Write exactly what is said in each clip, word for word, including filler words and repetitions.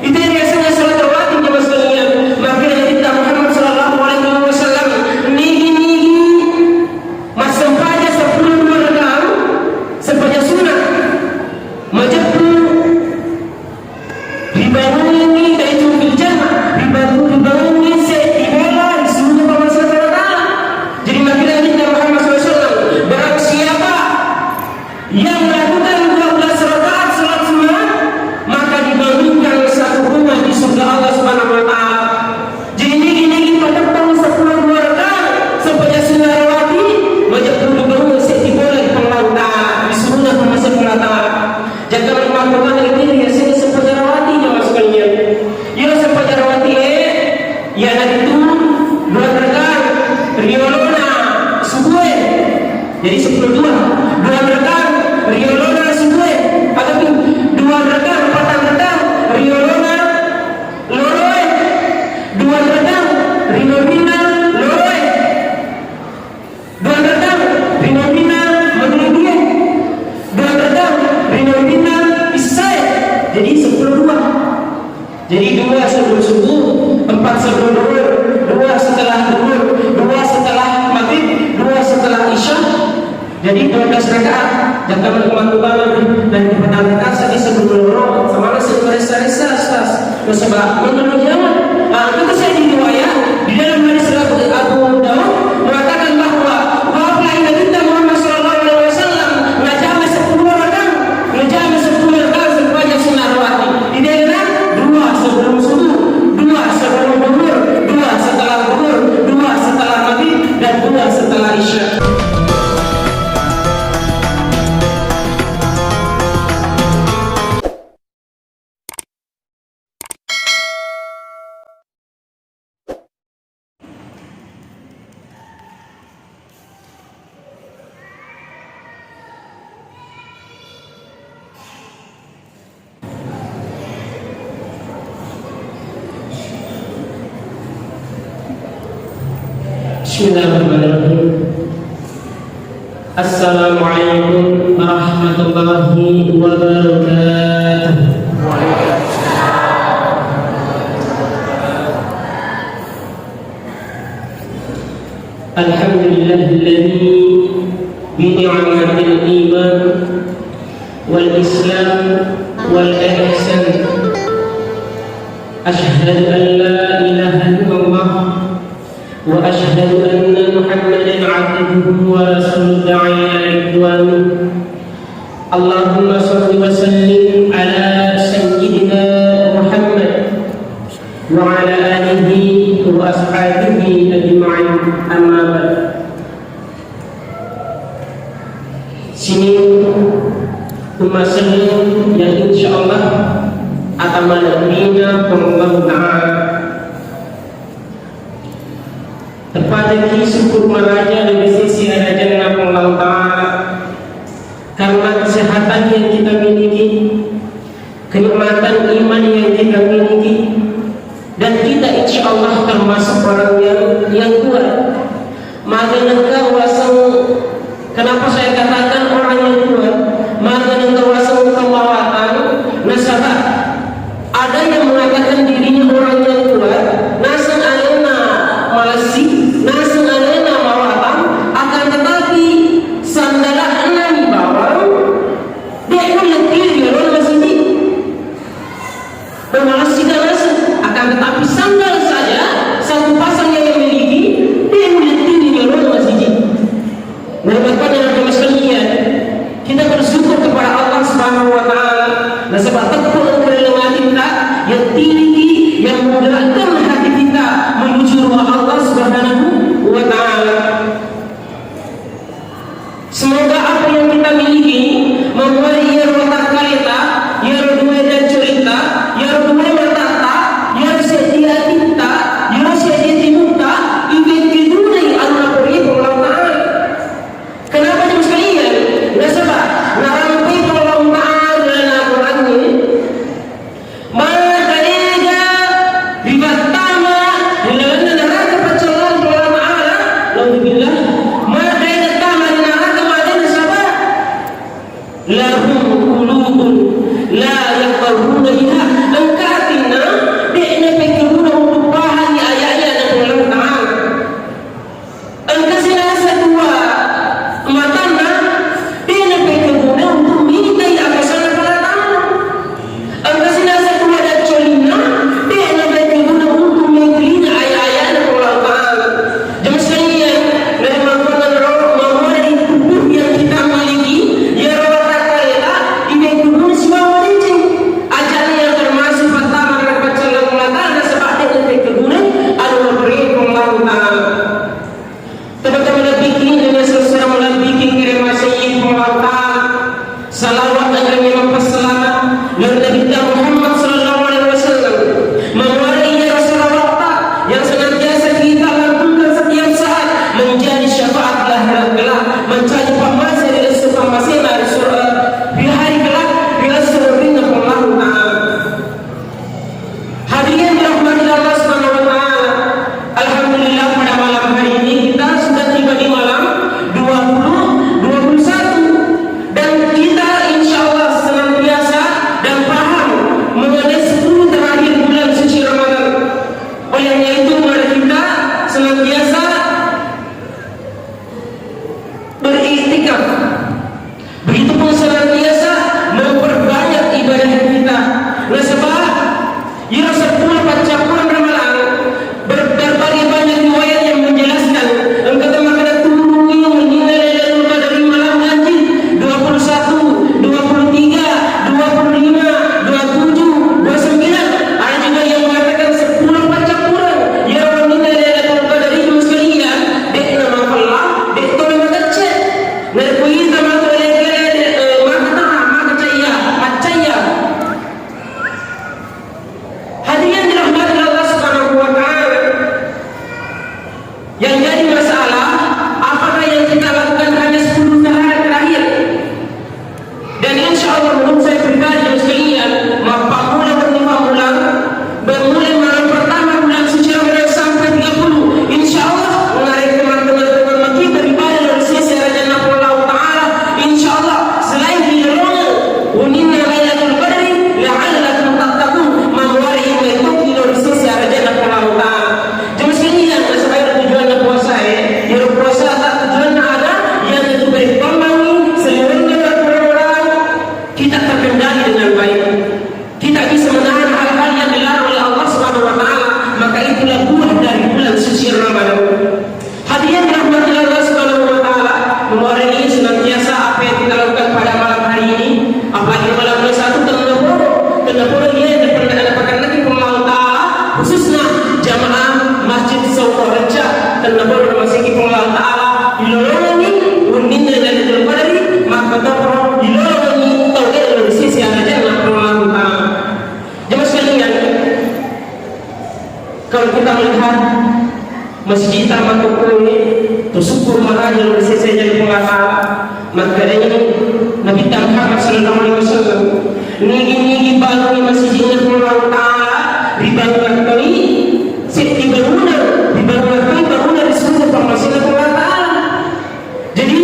Itu yang biasanya salat rawatib, jamaah sekalian. Maka Nabi Muhammad sallallahu alaihi wasallam nigi-nigi massempajang seppulo dua rakaat sempajang sunnah. Majeppu ribangungi Baitul Jannah, ribangungi, ribangungi seddi bola ri surga Puang Allah Subhanahu wa Ta'ala. Jadi, makanya Nabi Muhammad sallallahu alaihi wasallam, barang siapa yang melakukan dua belas rakaat salat sunnah, maka dibangunkan satu rumah di surga Allah Subhanahu wa Ta'ala. Jadi, nigi-nigi pateppang seppulo dua rakaat sempajang sunnah rawatib, majeppu ribangungi seddi bola ri Puang Allah Ta'ala, ri surga Puang Allah Subhanahu wa Ta'ala. Jaka makkutanai, itu biasanya sempajang rawatib, jamaah sekalian. Iya, sempajang rawatib, eh, iyanaritu dua rakaat riolona subuh, eh. Jadi seppulo dua, dua rakaat riolona subuh, eh. Atau dua rakaat, patang rakaat riolona loro, eh. Dua rakaat riolona loro, eh. Dua rakaat riolona maghribi, eh. Dua rakaat riolona isya, eh. Jadi seppulo dua. Jadi dua sebelum subuh, empat sebelum duhur, dua setelah duhur, dua setelah maghrib, dua setelah isya. Jadi dua belas rakaat. Jaka makkutanai, dan di petang rakaat saja sebelum loro, sama nasi resa-resa, Ustaz. Nasaba, menurut jaman, ah, itu saya di riwayat, di dalam hadis Abu, Abu Daud mengatakan bahwa, bahwa Nabi Muhammad sallallahu alaihi wasallam najama seppulo rakaat, najama seppulo rakaat sempajang sunnah rawatib. Di dalam dua sebelum subuh, dua sebelum duhur, dua setelah duhur, dua setelah maghrib, dan dua setelah isya. Bismillahirrahmanirrahim. Assalamualaikum warahmatullahi wabarakatuh. Alhamdulillahilladzi bi ni'matil iman wal islam wal ihsan. Asyhadu an la ilaha illallah وأشهد أن محمدا عبده ورسوله الداعي إلى رضوانه. اللهم صل وسلم على سيدنا محمد وعلى آله وأصحابه أجمعين. أما بعد. Sining umma selleng yang insyaallah atamalebbina Puang Allahu Ta'ala. Terpajaki syukur maraja dari sisi arajanna Puang Allahu Ta'ala karena kesehatan yang kita miliki, kenikmatan iman yang kita miliki, dan kita insya Allah termasuk orang yang, yang kuat. Maka engka waseng, kenapa saya katakan orang yang kuat? Maka engka waseng kemawatan, nasaba ada yang mengatakan dirinya orang yang kuat, naseng alena malessi, naseng alena mawatang, akan tetapi sandala'na ni bawang, de' ulettiwi riolona masigi. Bermalas kita naseng, akan tetapi sandal saja satu pasang yang ia miliki, de' ulettiwi riolona masigi. Nah, makanya jamaah sekalian, kita bersyukur kepada Allah Subhanahu wa Ta'ala. Nasaba teppu engka ri laleng atinta, yang tiriki, yang menggerakkan hati kita menuju rumah Allah Subhanahu wa Ta'ala. Semoga apa yang kita miliki, memulai iyaro watakkaleta, iyaro dua dancorinta, iyaro dua matatta, iyaro seddi atinta, iyaro seddi timutta, iwettunai annaporie Puang Allah Ta'ala. Kenapa jamaah sekalian? Nasaba narampai Puang Allah Ta'ala ri laleng Al-Quran-e, maka de' Yang jadi masalah, apakah yang kita lakukan hanya sepuluh sehari terakhir? Dan insya Allah, menurut saya pribadi, jamaah sekalian, mappammula wenni pammulang, bermula malam pertama bulan suci Ramadan sampai tiga puluh, insya Allah, narekko matteman-teman maki beribadah lao ri sese arajanna Puang Allahu Ta'ala, insya Allah, selain rilolongeng uninna Lailatul Qadri, la'allakum tattaqun, mamuare imai tokki lao ri sese arajanna Puang Allahu Ta'ala. Jamaah sekalian, nasaba ero tujuanna puasae, ero puasata tujuanna aga, iyanaritu baik pammangi, saliwenna makurang-kurang, kita terkendali dengan baik. Kita bisa menahan hal-hal yang dilarang oleh Allah Subhanahu wa Ta'ala, maka itulah buah dari bulan suci Ramadan. Hadirin rahmati Allah Subhanahu wa Ta'ala, memuarengi senantiasa apa yang kita lakukan pada malam hari ini, apalagi malam dua satu, tennapodo, tennapodo iya yang pernah dapatkan lagi Allah Ta'ala, khususnya jamaah Masjid Sauko Renca, tennapodo masigi Allah Ta'ala, dilolongi uninna Lailatul Qadri, makkotoparo dilolongi tau elo di sisi arajanna Allah Ta'ala. Jamaah sekalian, kalau kita melihat masjid tamat kokoe, tersyukur maraja lo sesenya di Puang Allah Ta'ala. Makanya Nabi Muhammad sallallahu alaihi wasallam, nigi-nigi bangun masjid di Puang Allah Ta'ala, dibangun toi, setiap bangunan, dibangun toi bangunan di seluruh pemasukan Puang Allah Ta'ala. Jadi,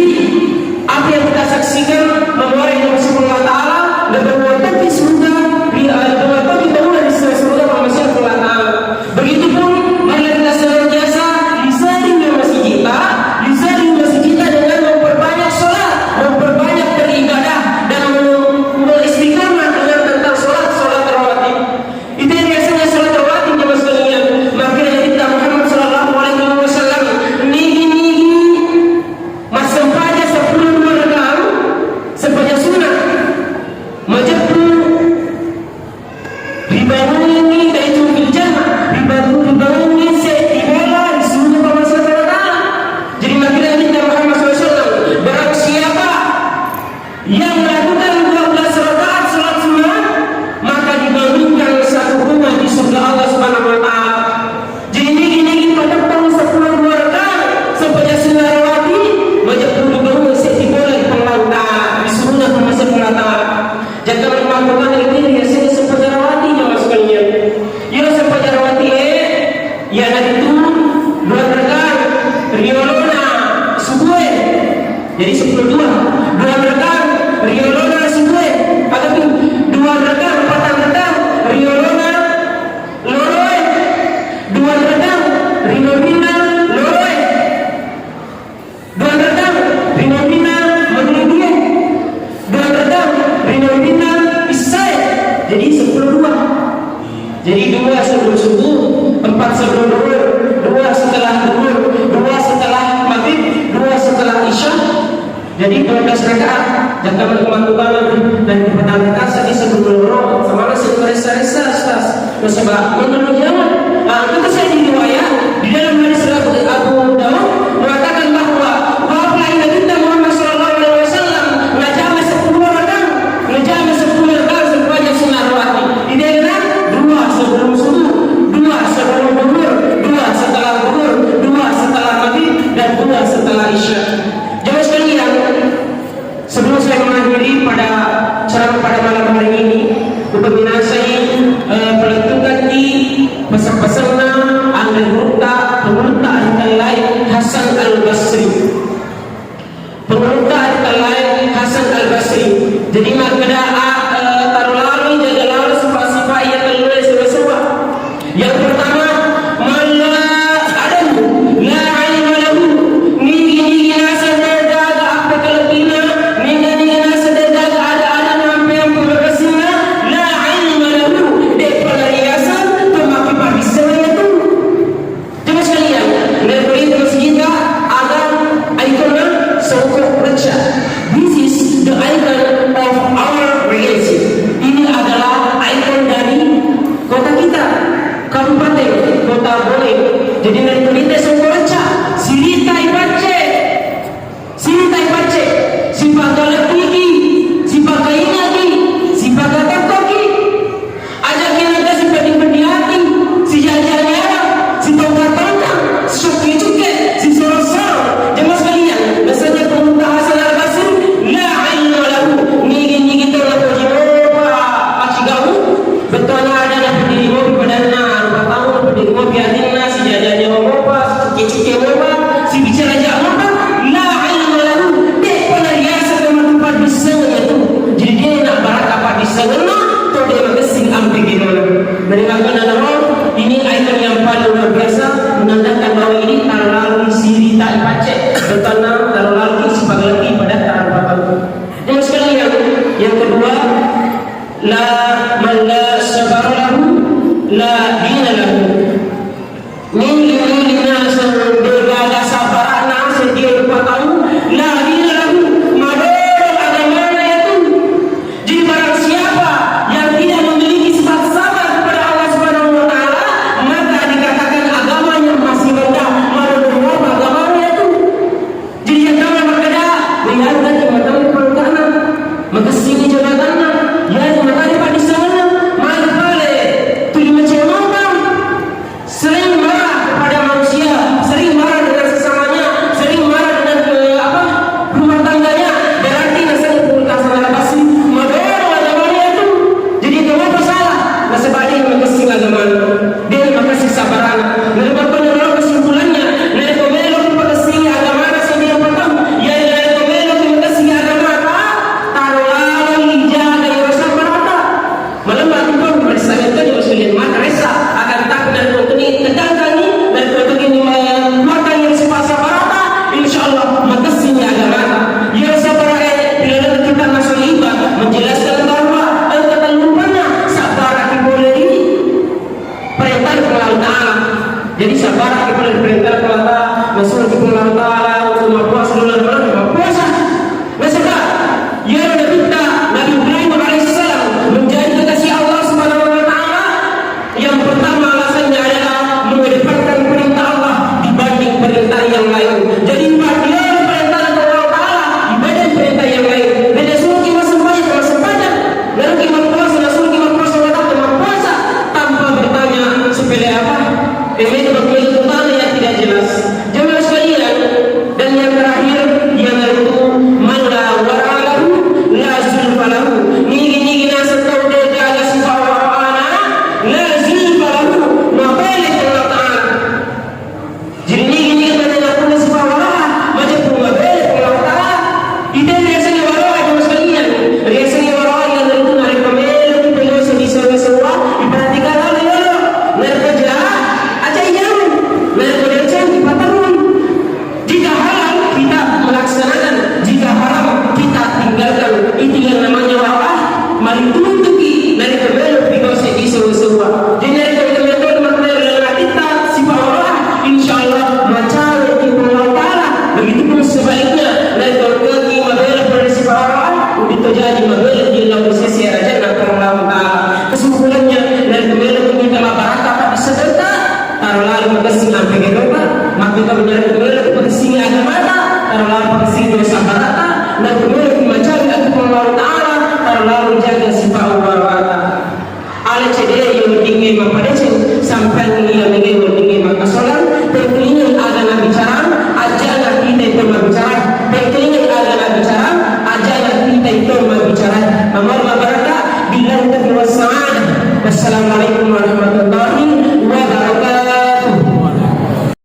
apa yang kita saksikan, membawa yang masuk Allah Ta'ala, dan membuat kita surga, di, eh, membuat kita bangunan di surga, masuk Allah Ta'ala. Begitupun, marilah kita senantiasa diselingi masjid kita, diselingi masjid kita dengan memperbanyak sholat, memperbanyak beribadah, dan mem-, beristiqamah dengan tentang sholat, sholat rawatib. Itu yang biasanya sholat rawatib, jamaah sekalian. Makanya Nabi Muhammad sallallahu alaihi wasallam, nigi-nigi massempajang seppulo dua rakaat, sempajang sunnah. Majeppu ribangungi Baitul Jannah, ribangun-, ribangungi seddi bola di surga pammasena Allah Ta'ala. Jadi, makanya Nabi Muhammad sallallahu alaihi wasallam, barang siapa yang melakukan dua belas rakaat salat sunnah, maka dibangunkan satu rumah di surga Allah Subhanahu wa Ta'ala. Jadi, nigi-nigi padeppang seppulo dua rakaat sempajang sunnah rawatib, majeppu dibangun seddi bola di Puang Allah Ta'ala, di surga pammasena Allah Ta'ala. Jaka membangunkan ini biasanya sempajang rawatib, jamaah sekalian. Iya, sempajang rawatib, eh, iyanaritu dua rakaat riolona subuh, eh. Jadi seppulo dua. Dua rakaat riolona subuh, eh. Atau dua rakaat, empat rakaat riolona loroe. Dua rakaat riolona loroe. Dua rakaat riolona magribi. Dua rakaat riolona isyae. Jadi seppulo dua. Jadi dua sebelum subuh, empat sebelum duhur, dua setelah duhur, dua setelah maghrib, dua setelah isya. Jadi dua belas rakaat. Jaka matu-matu banget dan dipertahankan seddi sebelum loro. Sama nasi resa-resa, Ustaz. Nasaba menurut jalan, ah, itu saya di riwayat di dalam hadis Abu, Abu Daud mengatakan bahwa wafat Nabi Muhammad sallallahu alaihi wasallam ngajama seppulo rakaat, ngajama seppulo rakaat sempajang sunnah rawatib. Di daerah dua sebelum subuh, dua sebelum duhur, dua setelah duhur, dua setelah maghrib, dan dua setelah isya. Jamaah sekalian, sebelum saya mengakhiri pada ceramah pada malam hari ini, untuk menasai, eh, pelentukan di pesan-pesanna anre gurutta, pengurutta Arifin Lain Hasan Al Basri. Pengurutta Arifin Lain Hasan Al Basri. Jadi, makkeda, ah, eh, taro laloi jaga lalo sifat-sifat iya tellue sewa-sewa. Yang pertama, man la adam, la ilma lahu. Nigi-nigi naseng de gaga appakalebbina, nigi-nigi naseng de gaga ada-ada nampe yang pembersihna, la ilma lahu. De pengariasan, temaki pabisawanya tu. Jamaah sekalian, naitu masjid kita ada ikonna Songko Reca. This is the icon of our region. Ini adalah ikon dari kota kita, kabupaten, kota Bone. Jadi, naitu Songko Reca, sirita ipacce. Sirita ipacce, sipakalebbiki, sipakaingaki, sipakatettoki. Aja' kira-kira sipeddi-peddiati, sijaja-jaja, sitongka-tongka, sicukki-cukki, La dina lahu. Milli-milli naseng degaga sabbara'na seddie rupa tau, la dina lahu, madodong agamana yatu. Jadi barang siapa yang tidak memiliki sifat sabar kepada Allah Subhanahu wa Ta'ala, maka dikatakan agamanya masih rendah, madodong apa agamana yatu. Jadi, yang kami makkeda, rihargaki matani pangkana, makessini jabatanna, yari matani paddissengenna, magi pale tuli macemangkang, sering marah kepada manusia, sering marah dengan sesamanya, sering marah dengan, eh, apa, rumah tangganya, berarti nasaba purta sana pasti madorong agamana itu. Jadi, kenapa salah? Nasaba dia makessing agamana. De' makessing sabbarana. Narimakko naro kesimpulannya, narekko meloki pakessingi agamata seddie rupa tau, iyae narekko meloki makessingi agamata, taro laloi jaga iyaro sabbarata. Malemma tu pun, pada saat itu juga sudah mata resa, akan tapi narekko kini tegangkangi, narekko kini mengeluarkan yang sifat sabbarata, insya Allah makessingi agamata. Iyaro sabbarae, bila ada kita masuk iba, menjelaskan bahwa engka tellu rupanna, sabbaraki pole ri Perintah Allah Ta'ala. Jadi, sabbaraki pole ri perintah Allah Ta'ala, nasuroi Allah Ta'ala untuk mappuasa dulu.